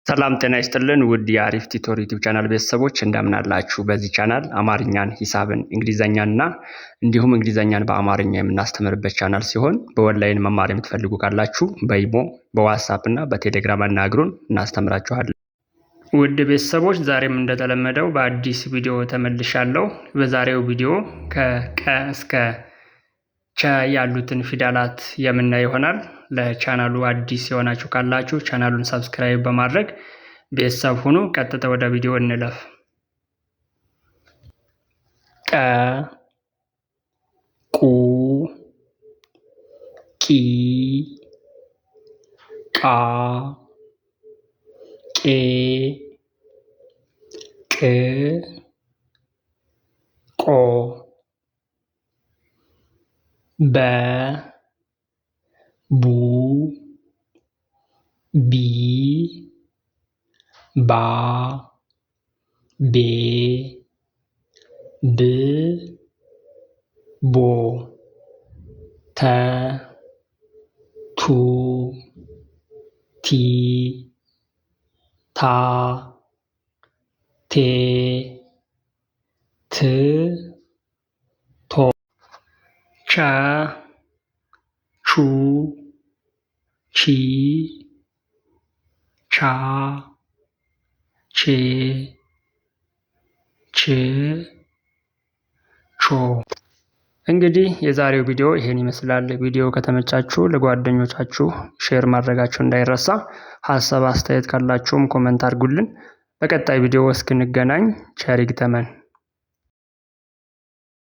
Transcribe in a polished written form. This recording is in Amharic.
ሰላም ጤና ይስጥልን ውድ የአሪፍ ቲቶር ዩቲዩብ ቻናል ቤተሰቦች እንደምን አላችሁ? በዚህ ቻናል አማርኛን፣ ሂሳብን፣ እንግሊዘኛንና እንዲሁም እንግሊዘኛን በአማርኛ የምናስተምርበት ቻናል ሲሆን በኦንላይን መማር የምትፈልጉ ካላችሁ በኢሞ፣ በዋትስአፕ እና በቴሌግራም አናግሩን፣ እናስተምራችኋለን። ውድ ቤተሰቦች ዛሬም እንደተለመደው በአዲስ ቪዲዮ ተመልሻለሁ። በዛሬው ቪዲዮ ከቀ እስከ ቸ ያሉትን ፊደላት የምናይ ይሆናል። ለቻናሉ አዲስ የሆናችሁ ካላችሁ ቻናሉን subscribe በማድረግ ቤተሰብ ሁኑ። ቀጥታ ወደ ቪዲዮ እንለፍ። ቀ፣ ቁ፣ ቂ፣ ቃ፣ ቄ፣ ቅ፣ ቆ፣ በ፣ ቡ፣ ቢ፣ ባ፣ ቤ፣ ብ፣ ቦ፣ ተ፣ ቱ፣ ቲ፣ ታ፣ ቴ፣ ት፣ ቶ፣ ቸ፣ ቹ፣ ቺ፣ ቻ፣ ቼ፣ ች፣ ቾ። እንግዲህ የዛሬው ቪዲዮ ይሄን ይመስላል። ቪዲዮ ከተመቻችሁ ለጓደኞቻችሁ share ማድረጋችሁ እንዳይረሳ። ሀሳብ አስተያየት ካላችሁም comment አድርጉልን። በቀጣይ ቪዲዮ እስክንገናኝ ቸር ይግጠመን።